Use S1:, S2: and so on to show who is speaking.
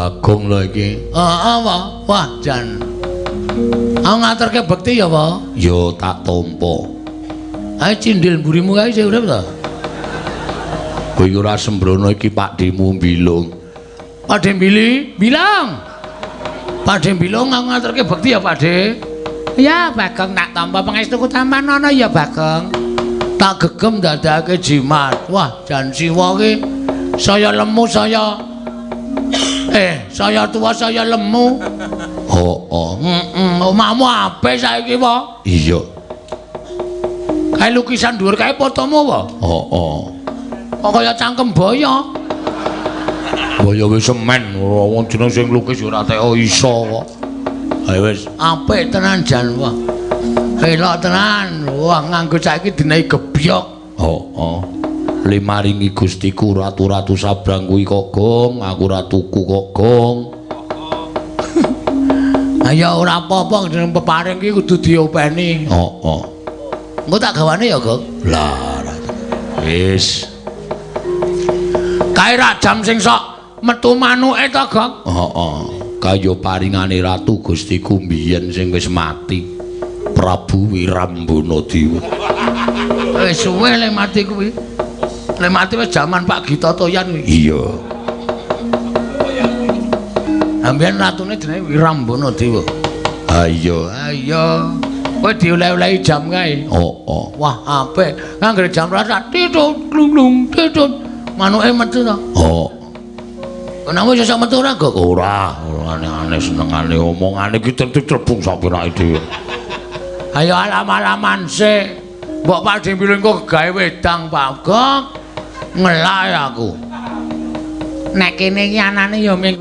S1: Bagong lho iki.
S2: Heeh, Pak. Wah, jan. Aku ngaturke bekti ya, Pak.
S1: Ya tak tampa.
S2: Ayo cindil mburimu kae isih urip ta?
S1: Kowe iki ora sembrono iki Pakdhemu Bilung.
S2: Pakdhe Bili, bilang. Pakdhe Bilung aku ngaturke bekti ya, Pakdhe. Ya, Bagong tak tampa pangestuku tampan ana ya, Bagong. Tak gegem dadake jimat. Wah, jan siwa ki saya lemu saya saya tua saya lemu.
S1: Heeh.
S2: Heeh, omahmu apik saiki, Pak.
S1: Iya.
S2: Kae lukisan dhuwur kae fotomu apa?
S1: Heeh.
S2: Kok kaya cangkem boyo.
S1: Boyo wis semen, wong jeneng sing lukis ora teko iso kok. Ayo wis.
S2: Apik tenan jan wah. Elok tenan. Wah, nganggo saiki dinehi gebyok.
S1: Heeh. Le maringi Gustiku ratu-ratu sabrang kuwi kok gong, aku ora tuku kok gong.
S2: Ayo ora apa-apa jeneng peparing ki kudu diopeni.
S1: Heeh.
S2: Engko tak gawane ya, Gong.
S1: Lah, wis.
S2: Kae rak jam sing sok metu manuke to, Gong?
S1: Heeh. Kaya paringane ratu Gustiku mbiyen sing wis mati. Prabu Wirambana Dewa.
S2: Wis suwe le mati kuwi. Le mati wis jaman Pak Gita Toyan kuwi.
S1: Iya.
S2: Ambiyen ratune jenenge Wirambana Dewa.
S1: Ha iya.
S2: Ha iya. Kowe dioleh-olehi jam kae.
S1: Heeh.
S2: Wah, apik. Anggere jam rasa titut glung-glung titut. Manuke metu to.
S1: Oh.
S2: Kenapa iso metu ora, Gok?
S1: Ora, ora aneh-aneh senengane omongane iki tentu trebung sak penake dhewe.
S2: Ayo alam-alaman sik. Mbok Pakdhe Bilung kok gawe wedang, Pak Gok. Ngelak aku. Nek kene iki anane ya ming